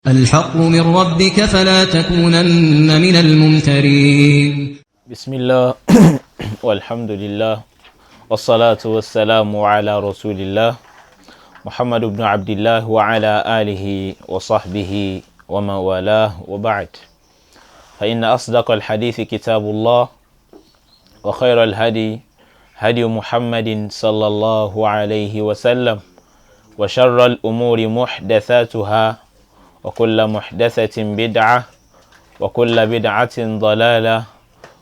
الحق من ربك فلا تكونن من الممترين. بسم الله والحمد لله والصلاة والسلام على رسول الله محمد بن عبد الله وعلى آله وصحبه ومن والاه، وبعد، فإن أصدق الحديث كتاب الله، وخير الهدي هدي محمد صلى الله عليه وسلم، وشر الأمور محدثاتها، وكل محدثة بدعة، وكل بدعة ضلالة،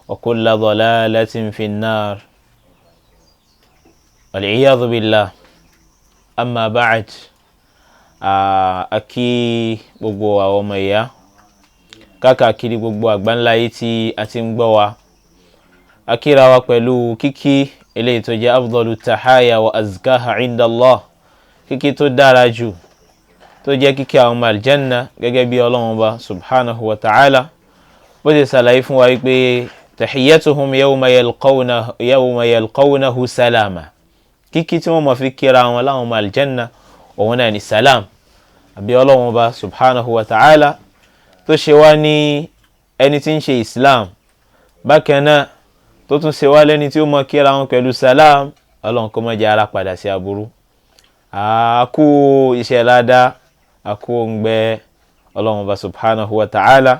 وكل ضلالة في النار، والعياذ بالله. أما بعد، a kí gbogbo àwọn ọmọ ìyá káàkiri gbogbo àgbáńlá yìí tí a ti ń gbọ́ wa. A kíra wa pẹ̀lú kíkí eléyìí tó jẹ́ أفضل التحايا وأزكاها عند الله, kíkí tó dára jù, tó jẹ́ kíkí àwọn ọmọ aljanna, gẹ́gẹ́ bí Ọlọ́run Ọba سبحانه وتعالى bó ti ṣàlàyé fún wa wípé تحيتهم يوم يلقونه سلام. Kíkí tí wọ́n mọ̀ fi kíra wọn láwọn ọmọ aljanna, òun náà ní salam. Àbí Ọlọ́run Ọba سبحانه وتعالى tó ṣe wá ní ẹni tí ń ṣe Islam, bákan náà tó tún ṣe wá lẹ́ni tí ó mọ kíra wọn pẹ̀lú salam, Ọlọ́run kó má jẹ́ ara padà sí aburú. Àkú iṣẹ́ ládàá, àkú òǹgbẹ. Ọlọ́run Ọba سبحانه وتعالى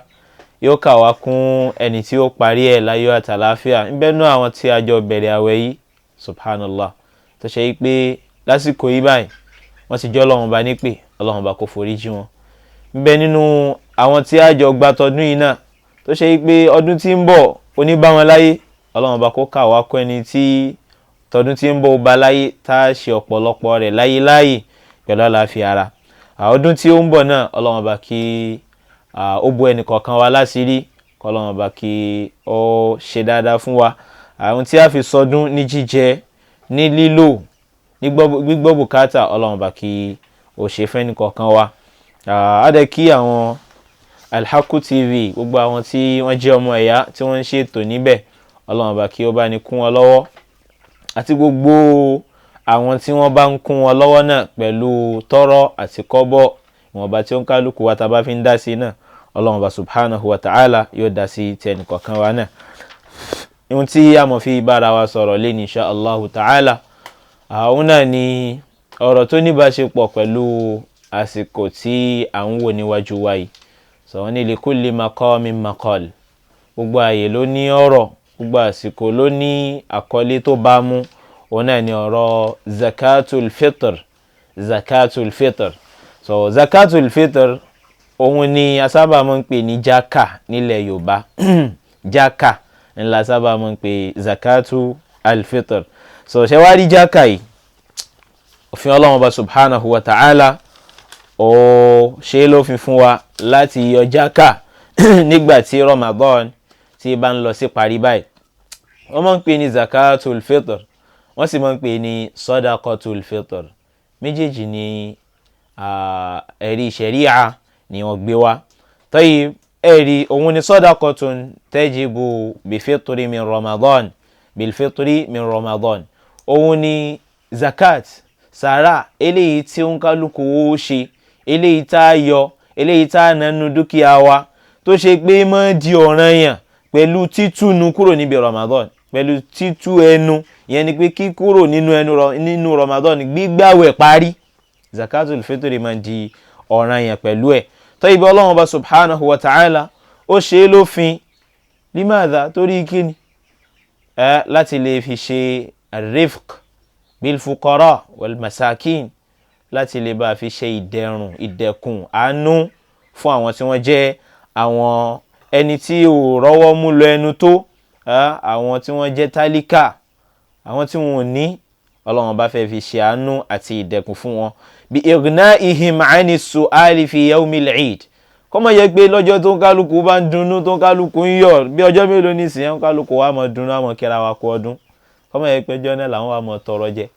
yóò kà wá kún ẹni tí ó parí ẹ̀ láyọ̀ àtàláfíà. Ń bẹ́nu àwọn tí a jọ bẹ̀rẹ̀ àwẹ̀ yìí, سبحان الله, tó ṣe yí pé lásìkò yìí báyìí wọ́n ti jọ́ Ọlọ́run Ọba nípè, Ọlọ́run Ọba kó forí jì wọ́n. Ń bẹ nínú àwọn tí a jọ gba tọdún yìí náà tó ṣe yí pé ọdún tí ń bọ̀ oníbá wọn láyé. Ọlọ́run Ọba kó kà wá kún ẹni tí tọdún tí ń bọ̀ bá láyé, tá a ṣe ọ̀pọ̀lọpọ̀ rẹ̀ láyé láàyè pẹ̀lú àlàáfíà ara. Ọdún tí ó ń bọ̀ náà, Ọlọ́run Ọba kí ó bo ẹnì kọ̀ọ̀kan wa láṣìírí, kọ́lọ́run Ọba kí ó ṣe dáadáa fún wa. Àwọn tí a fi sọdún ní jíjẹ, ní lílò, ní gbígbọ́ bùkátà, Ọlọ́run Ọba kí ó ṣe fẹ́ni kọ̀ọ̀kan wa. Á dẹ̀ kí àwọn Alhaku TV, gbogbo àwọn tí wọ́n jẹ́ ọmọ ẹ̀yà tí wọ́n ń ṣètò níbẹ̀, Ọlọ́run Ọba kí ó bá ní kún wọn lọ́wọ́, àti gbogbo àwọn tí wọ́n bá ń kún wọn lọ́wọ́ náà pẹ̀lú tọ́rọ́ àti kọ́bọ̀, ìwọ̀nba tí ó ń kálukú wa tá a bá fi ń dá sí náà, Ọlọ́run Ọba سبحانه وتعالى yóò dá sí ti ẹnìkọ̀ọ̀kan wa náà. Ohun tí a mọ̀ fi bára wa sọ̀rọ̀ lé ní إن شاء الله تعالى, àwọn náà ni ọ̀rọ̀ tó ní báṣepọ̀ pẹ̀lú àsìkò tí à ń wò níwájú wa yìí. Sọ wọ́n ní لكل مقام مقال. Gbogbo ààyè ló ní ọ̀rọ̀, gbogbo àsìkò ló ní àkọlé tó bá mú. Òun náà ni ọ̀rọ̀ زكاة الفطر, زكاة الفطر. So زكاة الفطر, òun ni a sábà máa ń pè ní jaka nílẹ̀ Yorùbá. Jaka ńlá sábà máa ń pè زكاة الفطر. So ṣé wàá rí jaka yìí, òfin Ọlọ́run Ọba سبحانه وتعالى ó ṣe é lófin fún wa láti yọ jaka nígbà tí Ramadan tí bá ń lọ sí parí báyìí. Wọ́n máa ń pè ní زكاة الفطر, wọ́n sì máa ń pè ní صدقة الفطر. Méjèèjì ní ẹ̀rí ṣẹ̀ríà ni wọ́n gbé wá. طيب, ẹ̀rí òun ni صدقة تجب بفطر من رمضان, بالفطر من رمضان. Òun ni zakat, sàrà eléyìí tí ó ń kálukú ó ṣe, eléyìí tá a yọ, eléyìí tá a nánú dúkìá wa, tó ṣe pé mọ́ di ọ̀ranyàn pẹ̀lú títúnu kúrò níbi Ramadan, pẹ̀lú títú ẹnu, ìyẹn ni pé kíkúrò nínú ẹnu nínú Ramadan, gbígbàwẹ̀ parí, زكاة الفطر máa di ọ̀ranyàn pẹ̀lú ẹ̀. Tó ibi Ọlọ́run Ọba سبحانه وتعالى ó ṣe é lófin. لماذا? Torí kíni? Ẹ láti lè fi ṣe الرفق بالفقراء والمساكين, láti lè bá fi ṣe ìdẹ̀rùn, ìdẹ̀kùn, àánú fún àwọn tí wọ́n jẹ́ àwọn ẹni tí ò rọ́wọ́ mú lọ ẹnu tó, àwọn tí wọ́n jẹ́ tálíkà, àwọn tí wọn ò ní. Ọlọ́run bá fẹ́ fi ṣe àánú àti ìdẹ̀kùn fún wọn بإغنائهم عن السؤال في يوم العيد. Kọ́mọ yẹ pé lọ́jọ́ tó ń kálukú bá ń dunnú, tó ń kálukú ń yọ̀, bí ọjọ́ mélòó nísìnyẹn ń kálukú wa mọ̀ dunnú, àmọ̀ kíra wa kú ọdún, kọ́mọ yẹ pé ọjọ́ náà làwọn wa mọ̀ tọrọ jẹ.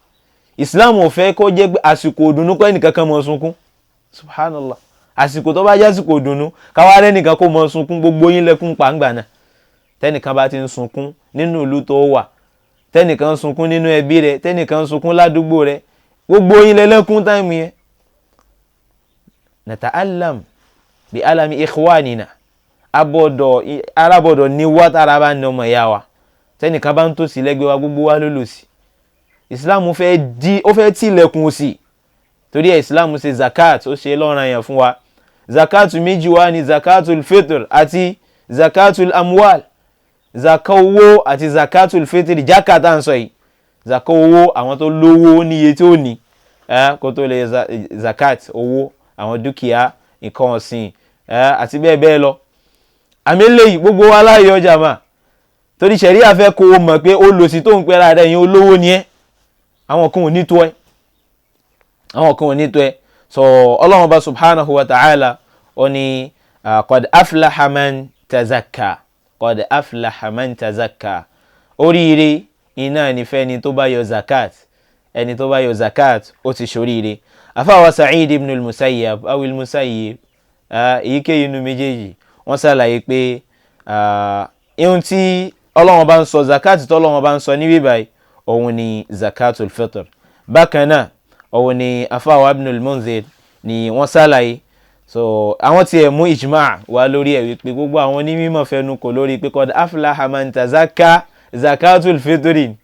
Islam ò fẹ́ kó jẹ́ pé àsìkò òdùnnú kọ́ ẹnìkan kan mọ̀ sunkún. سبحان الله, àsìkò tó bá jẹ́ àsìkò òdùnnú, káwá rẹ́nìkan kó mọ̀ sunkún, gbogbo yín lẹ́kún pàǹgbà náà. Tẹ́nìkan bá ti ń sunkún nínú ìlú tó wà, tẹ́nìkan ń sunkún nínú ẹbí rẹ̀, tẹ́nìkan ń sunkún ládùúgbò rẹ̀, gbogbo yín lẹ́lẹ́kún time yẹn. نتألم. Bi alami ikhwanina, abọ́dọ̀ arábọ́dọ̀ ní wá tára bá ní ọmọ ìyá wa. Tẹ́nìkan bá ń tòsí lẹ́gbẹ̀ẹ́ wa, gbogbo wa ló lò sí. Islam fẹ́ di ó fẹ́ tilẹ̀kùn òṣì, torí ẹ̀ Islam ṣe zakat, ó ṣe lọ́ranyàn fún wa. Zakatu méjì wá ní zakatul fitr àti zakatul amwal. Zaka owó àti zakatul fitr, jákàtà ń sọ yìí. Zaka owó, àwọn tó lówó níye tí ó ní kó tó lè zakat owó, àwọn dúkìá, nǹkan ọ̀sìn àti bẹ́ẹ̀ bẹ́ẹ̀ lọ. Àmì eléyìí gbogbo wa láàyè ọjà mà, torí ṣẹ̀ríà fẹ́ kó o mọ̀ pé ó lòsì tó ń pẹ́ra rẹ̀ yẹn, olówó ni ẹ́, àwọn kan ò ní tó ẹ́, àwọn kan ò ní tó ẹ́. So Ọlọ́run Ọba subhanahu wa ta'ala ó ní qad aflaha man tazakka, qad aflaha man tazakka. Oríire iná nífẹ̀ẹ́ ni tó bá yọ zakat, ẹni tó bá yọ zakat ó ti ṣoríire. Afáwa Sa'id ibn al-Musayyab aw al-Musayyib, èyíkéyìí inú méjèèjì, wọ́n ṣàlàyé pé ihun tí Ọlọ́run bá ń sọ, zakat tí Ọlọ́run bá ń sọ níbí báyìí, òun ni zakatul fitr. Bákan náà òun ni afáwa ibn al-Munzir ni wọ́n ṣàlàyé. So àwọn tiẹ̀ mú ijma wá lórí ẹ̀ wípé gbogbo àwọn onímọ̀ fẹnu kò lórí pé qad aflaha man tazakka zakatul fitri.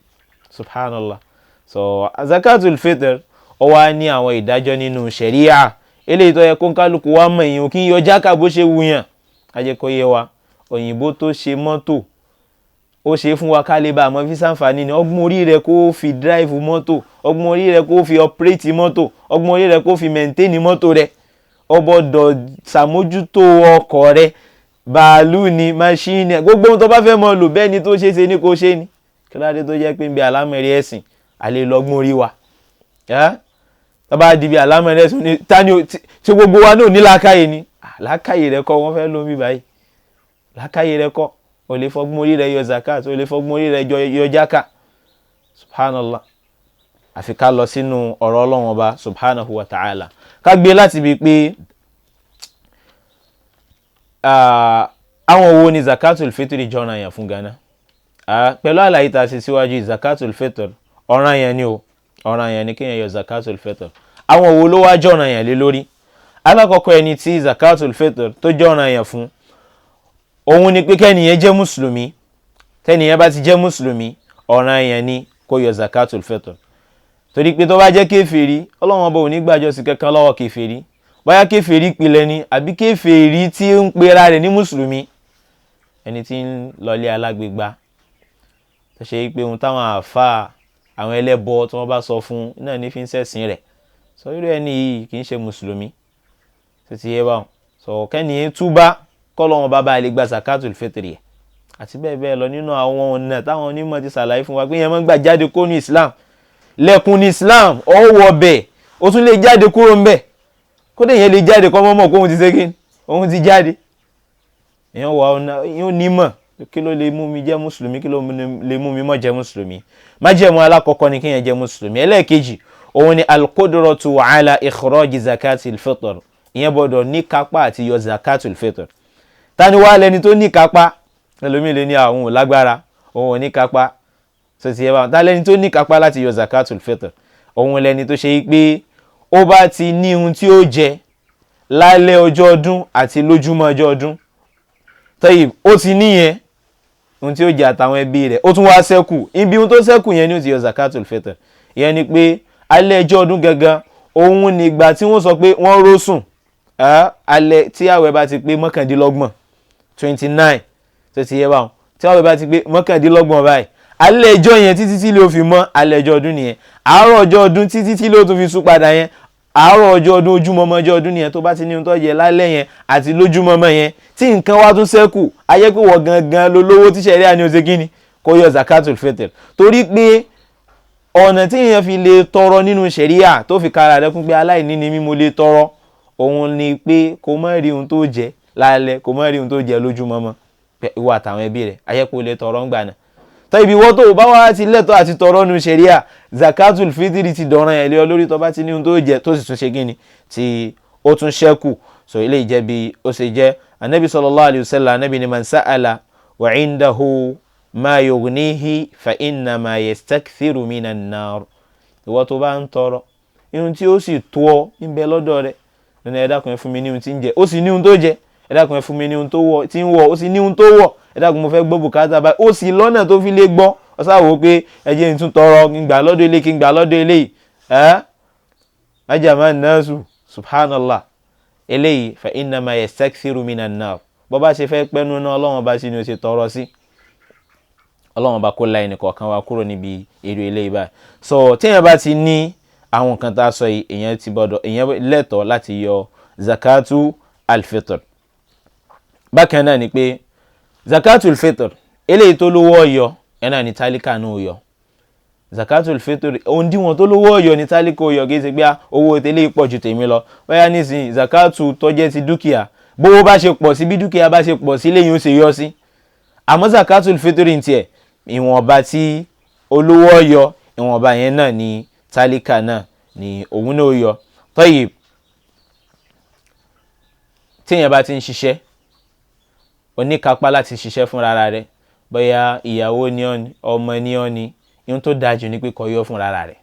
Subhanallah. So zakatul fitr ó wá ní àwọn ìdájọ́ nínú ṣẹ̀ríà eléyìí tó yẹ kó ń kálukú wá mọ̀. Èèyàn kí n yọ jáka bó ṣe wùyàn. Ajẹ́ kó yé wa, òyìnbó tó ṣe mọ́tò, ó ṣe fún wa ká lè bá àmọ́ fi ṣàǹfààní ni. Ọgbọ́n orí rẹ kó fi drive mọ́tò, ọgbọ́n orí rẹ kó fi operate mọ́tò, ọgbọ́n orí rẹ kó fi maintain mọ́tò rẹ. Ó gbọ́dọ̀ ṣàmójútó ọkọ̀ rẹ, bàálù ni, máṣíìnì, gbogbo ohun tó bá fẹ́ mọ lò bẹ́ẹ̀ ni tó ṣe é ṣe ní kó ṣe ni. Kí ládé tó jẹ́ pé ń bí àlámọ̀rí ẹ̀sìn àlè lọ́gbọ́n orí wa tó bá di bí àlámọ̀rí ẹ̀sìn ní tani tí gbogbo wa náà ní làákàyè ni? Làákàyè rẹ kọ́ wọ́n fẹ́ lómi báyìí, làákàyè rẹ kọ́. O lè fọgbọ́n orí rẹ yọ zakat, o lè fọgbọ́n orí rẹ yọ jáka. Subhanallah. Àfi ká lọ sínú ọ̀rọ̀ Ọlọ́run Ọba subhanahu wa ta'ala, ká gbé láti bi pé àwọn wo ni zakatul fitri jọ́nà yẹn fún Ghana. Pẹ̀lú àlàyé tá a ṣe síwájú, zakatul fitr ọ̀ràn yẹn ni o, ọ̀ràn yẹn ni kéèyàn yọ zakatul fitr. Àwọn wo ló wá jọ́nà yẹn lé lórí? Alákọ̀ọ́kọ́, ẹni tí zakatul fitr tó jọ́nà yẹn fún, òun ni pé kẹ́niyẹn jẹ́ mùsùlùmí. Tẹ́niyẹn bá ti jẹ́ mùsùlùmí, ọ̀ràn yẹn ni kó yọ zakatul fitr, torí pé tó bá jẹ́ kèfèrí, Ọlọ́run Ọba ò ní gbàjọsìn kankan lọ́wọ́ kèfèrí, bóyá kèfèrí ìpìlẹ̀ ni àbí kèfèrí tí ń pera rẹ̀ ní mùsùlùmí. Ẹni tí ń lọlé alágbègbà, tó ṣe pé ohun táwọn àáfàá àwọn ẹlẹ́bọ tí wọ́n bá sọ fún náà ní fi ń ṣẹ̀sìn rẹ̀ sọ, irú ẹni yìí kì í ṣe mùsùlùmí tó ti yé báwọn. Sọ kẹ́ni túbá kọ́lọ́wọ́n bá bá lè gba zakatul fitri ẹ̀, àti bẹ́ẹ̀ bẹ́ẹ̀ lọ nínú àwọn ọ̀nà táwọn onímọ̀ ti ṣàlàyé fún wa pé yẹn máa ń gbà jáde kó ní Islam. Lẹ́kùn ní Islam, ó wọ bẹ̀, ó tún lè jáde kúrò ń bẹ̀. Kódà yẹn lè jáde kọ́ mọ́mọ́ kó òun ti ṣe kí òun ti jáde. Èèyàn wà ọ̀nà yóò nímọ̀ kí ló lè mú mi jẹ́ mùsùlùmí, kí ló lè mú mi má jẹ́ mùsùlùmí. Májẹ̀mú alákọ̀ọ́kọ́ ni kéèyàn jẹ́ mùsùlùmí. Ẹlẹ́ẹ̀kejì, òun ni alqudratu ala ikhraji zakatil fitr. Ìyẹn gbọ́dọ̀ ní kápá àti yọ zakatul fitr. Tani wá lẹni tó ní kápá? Ẹlòmíì lè ní àwọn ò lágbára, òun ò ní kápá. Tó ti yẹ báwọn, ta lẹni tó ní kápá láti yọ zakatul fitr? Òun lẹni tó ṣe pé ó bá ti ní ohun tí ó jẹ lálẹ́ ọjọ́ ọdún àti lójúmọ́ ọjọ́ ọdún tọ́yì, ó ti níyẹn, ohun tí ó jẹ àtàwọn ẹbí rẹ̀, ó tún wá ṣẹ́kù. Ibi ohun tó ṣẹ́kù yẹn ni ó ti yọ zakatul fitr. Ìyẹn ni pé alẹ́ ọjọ́ ọdún gangan, òun nígbà tí wọ́n sọ pé wọ́n rósùn, alẹ́ tí àwẹ̀ bá ti pé 29, 29. Tó ti yẹ báwọn, tí àwẹ̀ bá ti pé 29 báyìí, alẹ́ ọjọ́ yẹn títí tí ló fi mọ́, alẹ́ ọjọ́ ọdún nìyẹn. Àárọ̀ ọjọ́ ọdún títí tí ló tún fi sún padà yẹn, àárọ̀ ọjọ́ ọdún, ojúmọmọ ọjọ́ ọdún nìyẹn. Tó bá ti ní ohun tó jẹ lálẹ́ yẹn àti lójúmọmọ yẹn, tí nǹkan wá tún ṣẹ́kù, ayé pé wọ́n gangan ló lówó tí sẹ̀ríà ní o ṣe kíni kó yọ zakatul fitr. Torí pé ọ̀nà tí èèyàn fi lè tọrọ nínú sẹ̀ríà tó fi kára rẹ kún pé aláìní ni mí, mo lè tọrọ, òun ni pé kó má rí ohun tó jẹ lálẹ́, kó má rí ohun tó jẹ lójúmọmọ, ìwọ àtàwọn ẹbí rẹ, ayé pé o lè tọrọ ń gbà náà. Tọ́ ibi wọ́n tó bá wá ti lẹ́tọ̀ọ́ àti tọrọ nu ṣẹ̀ríà, zakatul fitri ti dọ̀ràn ẹ̀ lé ọ lórí tó bá ti ní ohun tó jẹ, tó sì tún ṣe kíni tí ó tún ṣẹ́kù. So ilé ìjẹ́ bí ó ṣe jẹ́. Anabi sallallahu alayhi wa sallam, anabi ni man sa'ala wa indahu ma yughnihi fa innama yastakthiru minan nar. Ìwọ tó bá ń tọrọ, ihun tí ó sì tó ọ ń bẹ lọ́dọ̀ rẹ̀. Nínú ẹ dákun ẹ fún mi ní ohun tí ń jẹ, ó sì ní ohun tó jẹ. Ẹ dákun ẹ fún mi ní ohun tó wọ̀, tí ń wọ̀, ó sì ní ohun tó wọ̀. Ẹ dákun mo fẹ́ gbọ́ bùkátà báyìí, ó sì lọ́nà tó fi lè gbọ́. Ó sá wò ó pé ẹ jẹ́ n tún tọrọ, kí n gbà lọ́dọ̀ eléyìí, kí n gbà lọ́dọ̀ eléyìí. Ẹ́ ajama nasu, subhanallah. Eléyìí fa innama yastakthiru minan nar. Bó bá ṣe fẹ́ pẹ́nu náà, Ọlọ́run bá sì ni ó ṣe tọrọ sí. Ọlọ́run bá kó la ẹnì kọ̀ọ̀kan wa kúrò níbi èrò eléyìí báyìí. So téèyàn bá ti ní àwọn nǹkan tá a sọ yìí, èèyàn ti gbọ́dọ̀, èèyàn lẹ́tọ̀ọ́ láti yọ zakatu alfitr. Bákan náà ni pé zakatu alfitr eléyìí tó lówó ọyọ ẹ náà ni tálíkà náà yọ. Zakatul fitr òǹdíwọ̀n tó lówó ọyọ ní tálíkà ọyọ, kì í ṣe pé owó tẹ́lẹ̀ pọ̀ ju tèmi lọ. Bóyá nísìnyí zakatu tó jẹ́ ti dúkìá, bówó bá ṣe pọ̀ sí, bí dúkìá bá ṣe pọ̀ sí lẹ́yìn ó ṣe yọ sí. Àmọ́ zakatul fitr ní tiẹ̀, ìwọ̀nba tí olówó ọyọ, ìwọ̀nba yẹn náà ni tálíkà náà ni òun náà yọ. Tọ́yì téèyàn bá ti ń ṣiṣẹ́, oníkápá láti ṣiṣẹ́ fúnra rẹ̀, bóyá ìyàwó ni ọ́ ni, ọmọ ni ọ́ ni, ihun tó dáa jù ni pé kó yọ fúnra rẹ̀.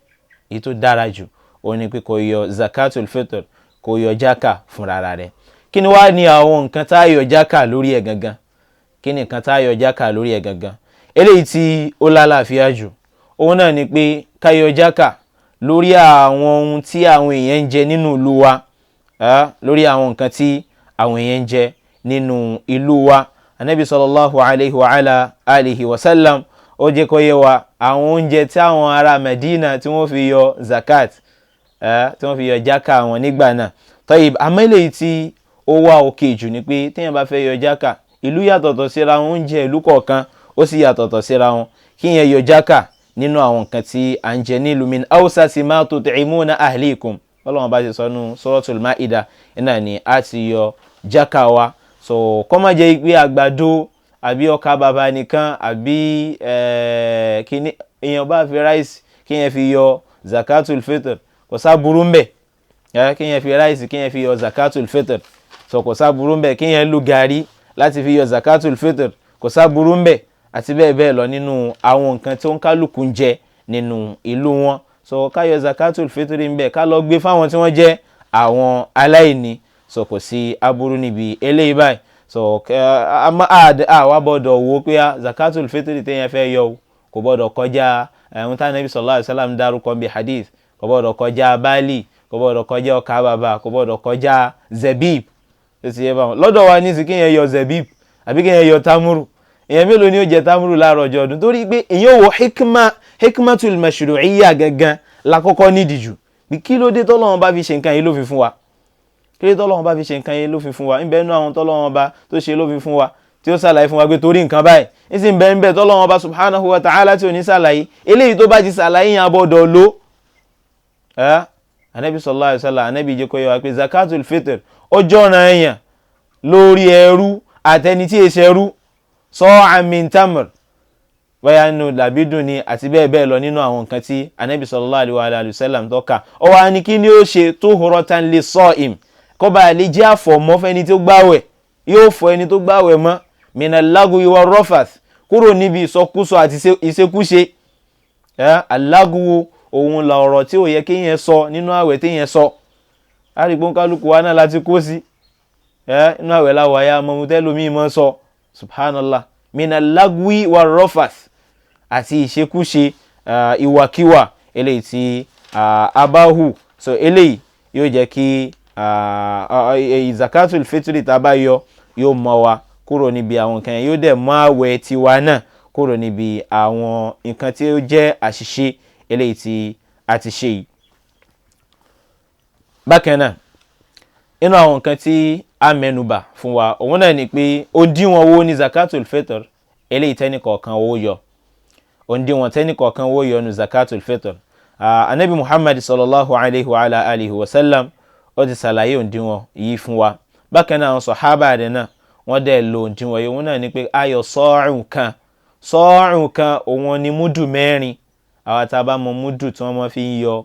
Èyí tó dára jù òun ni pé kó yọ zakatul fitr, kó yọ jákà fúnra rẹ̀. Kí ni wàá ní àwọn nǹkan tá a yọ jákà lórí ẹ̀ gangan? Kí ni nǹkan tá a yọ jákà lórí ẹ̀ gangan? Eléyìí tí ó lálàáfíà jù òun náà ni pé ká yọ jákà lórí àwọn ohun tí àwọn èèyàn ń jẹ nínú ìlú wa, lórí àwọn nǹkan tí àwọn èèyàn ń jẹ nínú ìlú wa. Anabi sallallahu alayhi wa ala alihi wa sallam ó jẹ́ kó yé wa àwọn oúnjẹ tí àwọn ará Medina tí wọ́n fi yọ zakat, tí wọ́n fi yọ jákà wọn nígbà náà. Tọ́yì, àmọ́ eléyìí tí ó wà òkè jù ni pé téèyàn bá fẹ́ yọ jákà, ìlú yàtọ̀tọ̀ síra wọn, oúnjẹ ìlú kọ̀ọ̀kan ó sì yàtọ̀tọ̀ síra wọn. Kí yẹn yọ jákà nínú àwọn nǹkan tí à ń jẹ nílùú, min awsati ma tut'imuna ahlikum, Ọlọ́run bá ṣe sọ nínú Suratul Maida, iná ni a ti yọ jákà wa. So kó má jẹ́ pé àgbàdo àbí ọkà bàbà nìkan àbí kíní èèyàn bá fi ráìsì kí yẹn fi yọ zakatul fitr, kò sá burú ń bẹ̀. Kí yẹn fi ráìsì kí yẹn fi yọ zakatul fitr, so kò sá burú ń bẹ̀. Kí yẹn lu gàrí láti fi yọ zakatul fitr, kò sá burú ń bẹ̀, àti bẹ́ẹ̀ bẹ́ẹ̀ lọ nínú àwọn nǹkan tó ń kálukú ń jẹ nínú ìlú wọn. So ká yọ zakatul fitr ń bẹ̀, ká lọ gbé fáwọn tí wọ́n jẹ́ àwọn aláìní. So kò sí aburú níbi eléyìí báyìí. So àwa gbọ́dọ̀ wo pé zakatul fitr téèyàn fẹ́ yọ o kò gbọ́dọ̀ kọjá ohun tá Ànábì sallallahu alaihi wasallam dárúkọ bí hadith, kò gbọ́dọ̀ kọjá báàlì, kò gbọ́dọ̀ kọjá ọkà bàbà, kò gbọ́dọ̀ kọjá zebib. Ó ti yẹ báwọn lọ́dọ̀ wa ní sí kéèyàn yọ zebib àbí kéèyàn yọ tamuru. Èèyàn mélòó ni ó jẹ tamuru láàárọ̀ ọjọ́ ọdún? Torí pé èèyàn wo hikma, hikmatul mashru'iyya gangan lákọ́kọ́ nídìí jù. Bí kí ló dé tọ́lọ́run bá fi ṣe nǹkan yìí ló fi fún wa? Kí ló dé tọ́lọ́run bá fi ṣe nǹkan yìí ló fi fún wa? Ńbẹ nínú àwọn tọ́lọ́run bá tó ṣe ló fi fún wa tí ó ṣàlàyé fún wa pé torí nǹkan báyìí ń sì ń bẹ ń bẹ tọ́lọ́run bá subhanahu wa ta'ala tí ò ní ṣàlàyé. Eléyìí tó bá ti ṣàlàyé yẹn abọ́dọ̀ ló. Anabi sallallahu alaihi wasallam, anabi jẹ́ kó yé wa pé zakatul fitr ó jọ́ràn èèyàn lórí ẹrú àtẹni tí èsì ẹrú, sa'an min tamr, bóyá nínú làbídùn ni àti bẹ́ẹ̀ bẹ́ẹ̀ lọ nínú àwọn nǹkan tí anabi sallallahu alaihi wasallam tó kà. Ó wá ní kí ni ó ṣe tuhratan lis-sa'im, kó bá lè jẹ́ àfọ̀mọ́ fẹ́ni tó gbàwẹ̀, yóò fọ ẹni tó gbàwẹ̀ mọ́, minal lagwi war-rafath, kúrò níbi ìsọkúsọ àti ìṣekúṣe. Alágùwò òun la ọ̀rọ̀ tí ò yẹ kéèyàn sọ nínú àwẹ̀ téèyàn sọ. Àrígbó kálukú wa náà láti kó sí inú àwẹ̀ láwọ̀ ayé amọ̀mú tẹ́lómi mọ́ sọ, subhanallah. Minal lagwi war-rafath, àti ìṣekúṣe, ìwàkiwà eléyìí tí a bá hù. So eléyìí yóò jẹ́ kí zakatul fitri tá a bá yọ yóò mọ́ wa kúrò níbi àwọn nǹkan yẹn, yóò dẹ̀ mọ́ àwẹ̀ tiwa náà kúrò níbi àwọn nǹkan tí ó jẹ́ àṣìṣe eléyìí tí a ti ṣe yìí. Bákan náà, inú àwọn nǹkan tí a mẹ́nubà fún wa òun náà ni pé òdiwọ̀n wo ni zakatul fitr eléyìí tẹ́nì kọ̀ọ̀kan owó yọ, òdiwọ̀n tẹ́nì kọ̀ọ̀kan owó yọ nu zakatul fitr. Anabi Muhammad sallallahu alayhi wa ala alihi wa sallam ó ti ṣàlàyé òdiwọ̀n yìí fún wa. Bákan náà, àwọn sọ̀hábà rẹ̀ náà wọ́n dẹ̀ lo òdiwọ̀n yìí. Òun náà ni pé ayọ̀ sọ́ọ̀rùn kan, sọ́ọ̀rùn kan òun ni múdù mẹ́rin. Àwọn tá a bá mọ múdù tí wọ́n máa fi ń yọ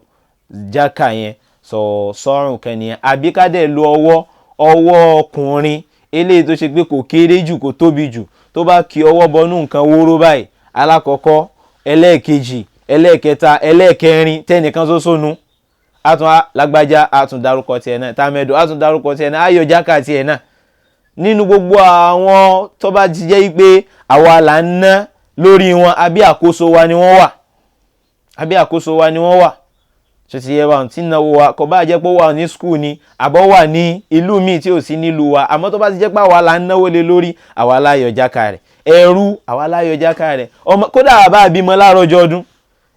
jákà yẹn, sọ sọ́ọ̀rùn kan nìyẹn. Àbí ká dẹ̀ lo ọwọ́, ọwọ́ ọkùnrin eléyìí tó ṣe pé kò kéré jù, kò tóbi jù, tó bá kí ọwọ́ bọnú nǹkan wóró báyìí, alákọ̀ọ́kọ́, ẹlẹ́ẹ̀kejì, ẹlẹ́ẹ̀kẹta, ẹlẹ́ẹ̀kẹrin, tẹ́nìkan ṣoṣo nu. Àtún lágbájá, àtún dárúkọ tiẹ̀ náà. Tàmẹ̀dò, àtún dárúkọ tiẹ̀ náà. Ayọ̀ jáka tiẹ̀ náà. Nínú gbogbo àwọn tó bá ti jẹ́ pé àwa là ń ná lórí wọn, àbí àkóso wa ni wọ́n wà, àbí àkóso wa ni wọ́n wà, tó ti yẹ wa, tí náwó wa kò bá jẹ́ pé ó wà ní skul ni àbọ̀ wà ní ìlú míì tí ò sí nílùú wa, àmọ́ tó bá ti jẹ́ pé àwa là ń náwó lé lórí, àwa la yọ jáka rẹ̀. Ẹrú, àwa la yọ jáka rẹ̀. Ọmọ kódà àbá bímọ láàárọ̀ ọjọ́ ọdún,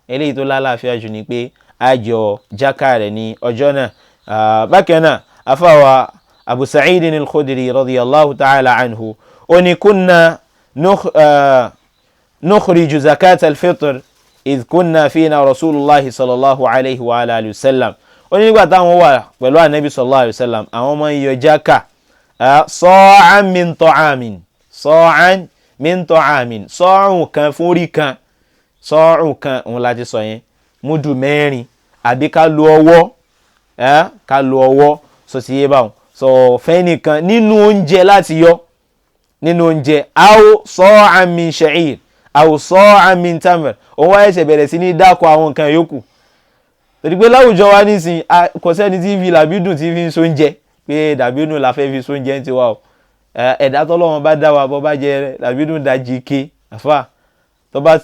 eléyìí tó lálàáfíà jù ni pé àjọ jáka rẹ̀ ní ọjọ́ náà. Bákan náà, afáwa Abu Sa'id al-Khudri radiyallahu ta'ala anhu, ó ní kunna nukhriju zakat al-fitr idh kunna fina Rasulullahi sallallahu alayhi wa alihi wa sallam. Ó ní nígbà táwọn wà pẹ̀lú anabi sallallahu alayhi wa sallam, àwọn máa ń yọ jáka sa'an min ta'amin, sa'an min ta'amin, sọ́ọ̀rùn kan fún orí kan, sọ́ọ̀rùn kan òun láti sọ yẹn, múdù 4, àbí ká lo ọwọ́, ká lo ọwọ́, sọ ti yé báwọn, sọ fẹ́nìkan nínú oúnjẹ láti yọ nínú oúnjẹ, aw sa'an min sha'ir aw sa'an min tamr. Òun wáyé ṣe bẹ̀rẹ̀ sí ní dákọ̀ àwọn nǹkan yòókù, torí pé láwùjọ wa nísìn kò sẹ́ni tí fi làbídùn tí fi ń sóúnjẹ, pé dàbídùn la fẹ́ fi sóúnjẹ ń tiwa o. Ẹ̀dá tọ́lọ́wọ́n bá dá wa, bọ́ bá jẹ làbídùn dajì ike àfà, tó bá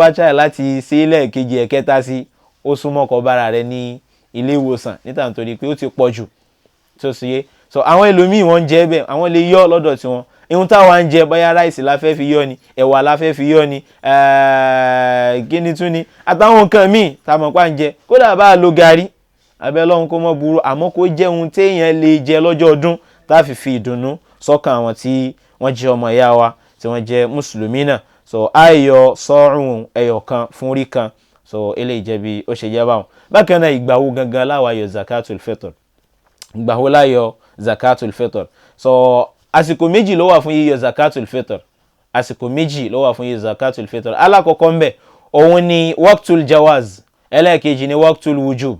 ṣàyẹ̀ láti ṣe lẹ́ẹ̀kejì ẹ̀kẹta sí, ó súnmọ́ kó bára rẹ ní ilé ìwòsàn níta, nítorí pé ó ti pọ̀ jù tó sì yé. So àwọn ẹlòmíì wọ́n ń jẹ bẹ́ẹ̀, àwọn lè yọ lọ́dọ̀ tiwọn. Ihun táwa ń jẹ, bóyá ráìsì la fẹ́ fi yọ ni, ẹ̀wà la fẹ́ fi yọ ni, kíni tún ni, àtàwọn nǹkan míì tá a mọ̀ pa ń jẹ, kódà bá a lo gàrí abẹ́ lọ́hun kó mọ́ burú, àmọ́ kó jẹ́ ohun téèyàn lè jẹ lọ́jọ́ ọdún, tá a fi fi ìdùnnú sọ́kàn àwọn tí wọ́n jẹ́ ọmọ ìyá wa tí wọ́n jẹ́ mùsùlùmí náà. So ayọ̀ sọ́ọ̀rùn ẹyọ kan fún orí kan. So eléyìí jẹ́ bí ó ṣe jẹ́ báwọn. Bákan náà, ìgbà wo gangan láwa yọ zakatul fitr? Ìgbà wo la yọ zakatul fitr? So àsìkò méjì ló wà fún yíyọ zakatul fitr. Àsìkò méjì ló wà fún yíyọ zakatul fitr. Alákọ̀ọ́kọ́ ń bẹ̀, òun ni waqtul jawaz, ẹlẹ́ẹ̀kejì ni waqtul wujub.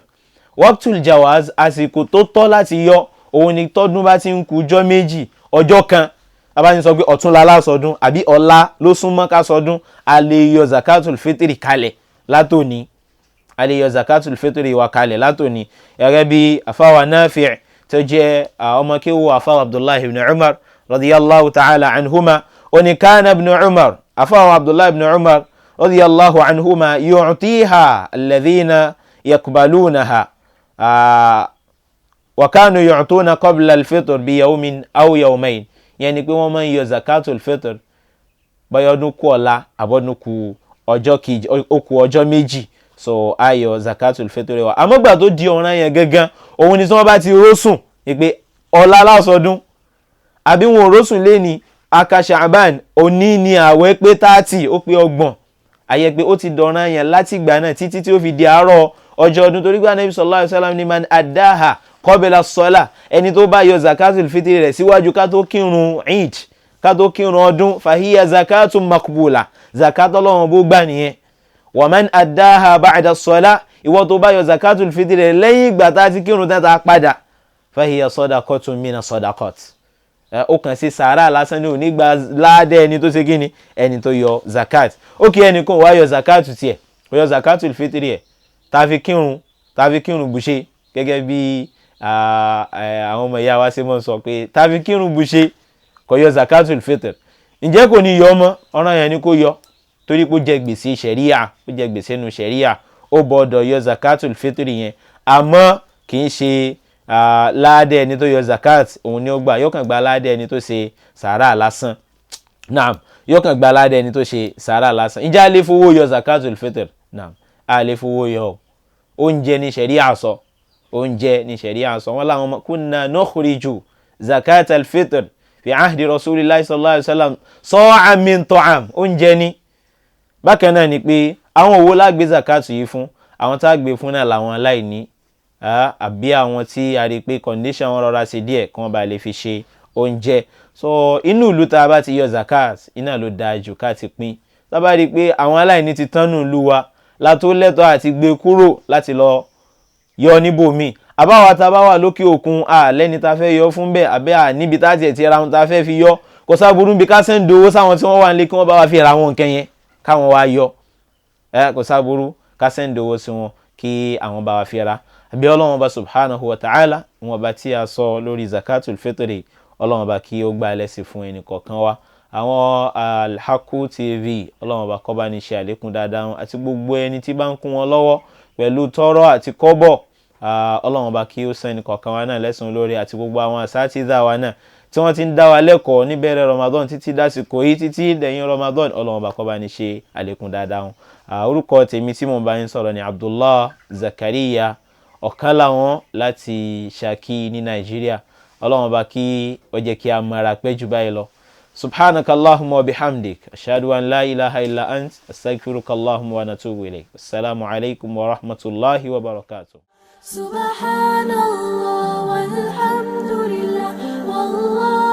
Waqtul jawaz, àsìkò tó tọ́ láti yọ, òun ni tọ́dún bá ti ń kù ọjọ́ 2, ọjọ́ kan. A bá ní sọ pé ọ̀túnla lásọdún àbí ọ̀la ló súnmọ́ ká sọdún, a lè yọ zakatul fitri kalẹ̀ látòní, a lè yọ zakatul fitri wa kalẹ̀ látòní. Gẹ́gẹ́ bí afáwa Nafi' tó jẹ́ ọmọ kéwú afáwa Abdullahi ibn Umar radiyallahu ta'ala anhuma, ó ní kana ibn Umar, afáwa Abdullahi ibn Umar radiyallahu anhuma, yu'tiha alladhina yaqbalunaha wa kanu yu'tuna qabla al-fitr bi yawmin aw yawmayn. Yẹn ni pé wọ́n máa ń yọ zakatul fitr bóyá ọdún kù ọ̀la àbọ̀dún kù ọjọ́ kejì, ó kù ọjọ́ 2, so a yọ zakatul fitr wa. Àmọ́ gbà tó di ọ̀ràn yẹn gangan, òun ni tí wọ́n bá ti rósùn pé ọ̀la lásọdún, àbí wọn ò rósùn lẹ́ni aka Sha'ban, òní ni àwẹ̀ pé 30, ó pé 30, àyẹ pé ó ti dọ̀ràn yẹn láti ìgbà náà títí tí ó fi di àárọ̀ ọjọ́ ọdún. Torí pé Ànábì sallallahu alaihi wasallam ní man addaha qabla as-salah, ẹni tó bá yọ zakatul fitri rẹ̀ síwájú ká tó kírun Eid, ká tó kírun ọdún, fahiya zakatun makbula, zakat Ọlọ́run bó gbà nìyẹn. Wa man addaha ba'da as-salah, ìwọ tó bá yọ zakatul fitri rẹ̀ lẹ́yìn ìgbà tá a ti kírun tá a padà, fahiya sadaqatun mina sadaqat, ó kàn sí sàárà lásán ní òní gba ládẹ́ ẹni tó ṣe kíni, ẹni tó yọ zakat. Ó kí ẹnìkan wá yọ zakat tiẹ̀, ó yọ zakatul fitri ẹ̀ tá a fi kírun bùṣe, gẹ́gẹ́ bí àwọn ọmọ ìyá wa ṣe mọ̀ sọ pé tá a fi kírun bùṣe, kò yọ zakatul fitr. Ǹjẹ́ kò ní yọ ọmọ? Ọ̀ràn yẹn ni kò yọ, torí pé ó jẹ gbèsè ṣẹ̀ríà, ó jẹ gbèsè nu ṣẹ̀ríà, ó gbọ́dọ̀ yọ zakatul fitr yẹn. Àmọ́ kì í ṣe láàdẹ ẹni tó yọ zakat òun ni ó gbà, yóò kàn gba láàdẹ ẹni tó ṣe sàárà lásán. Naam, yóò kàn gba láàdẹ ẹni tó ṣe sàárà lásán. Ǹjẹ́ a lè fowó yọ zakatul fitr? Naam, a lè fowó yọ. Oúnjẹ ni ṣẹ̀ríà sọ, oúnjẹ ni ṣẹ̀ríà sọ. Wọ́n láwọn kunna nukhriju zakatul fitr fi ahdi rasulillahi sallallahu alayhi wa sallam sa'an min ta'am, oúnjẹ ni. Bákan náà ni pé àwọn òwò la gbé zakat yìí fún, àwọn tá a gbé fún náà làwọn aláìní, àbí àwọn tí a rí pé condition wọn rọra ṣe díẹ̀ kí wọ́n bá lè fi ṣe oúnjẹ. So inú ìlú tá a bá ti yọ zakat, iná ló dáa jù ká ti pín. Tá a bá rí i pé àwọn aláìní ti tán nù ìlú wa, la tó lẹ́tọ̀ọ́ àti gbé kúrò láti lọ yọ níbòmíì. Àbáwa tá a bá wà lókè òkun, a lẹ́ni tá a fẹ́ yọ fún bẹ́ẹ̀, àbẹ́ à níbi tá a tiẹ̀ ti ra ohun tá a fẹ́ fi yọ, kò sáburú bí ká sẹ́ńdì owó sáwọn tí wọ́n wà nílé kí wọ́n bá wa fi ra àwọn nǹkan yẹn káwọn wá yọ. Kò sáburú ká sẹ́ńdì owó sí wọn kí àwọn bá wa fi ra. Àbí Ọlọ́run Ọba subhanahu wa ta'ala, wọn bá tí a sọ lórí zakatul fitri, Ọlọ́run Ọba kí ó gbà lẹ́sìn fún ẹnì kọ̀ọ̀kan wa. Àwọn Alhaku TV, Ọlọ́run Ọba kó bá ní ṣe àlékún dáadáa wọn àti gbogbo ẹni tí bá ń kún wọn lọ́wọ́ pẹ̀lú tọ́rọ́ àti kọ́bọ̀. Ọlọ́run Ọba kí ó san ẹnì kọ̀ọ̀kan wa náà lẹ́sùn lórí, àti gbogbo àwọn àsátìdá wa náà tí wọ́n ti ń dá wa lẹ́kọ̀ọ́ níbẹ̀rẹ̀ Ramadan títí dásìkò yìí, títí dẹ̀yìn Ramadan. Ọlọ́run Ọba kó bá ní ṣe àlékún dáadáa wọn. Orúkọ tèmi tí mo bá ń sọ̀rọ̀ ni Abdullah Zakariya, ọ̀kan láwọn láti Ṣakí ní Nàìjíríà. Ọlọ́run Ọba kí ó jẹ́ kí a mara pẹ́ jù báyìí lọ. Subhanaka Allahumma wa bihamdik, ashhadu an la ilaha illa ant, astaghfiruka Allahumma wa natubu ilayk. Assalamu alaikum wa rahmatullahi wa barakatuh. سبحان الله والحمد لله والله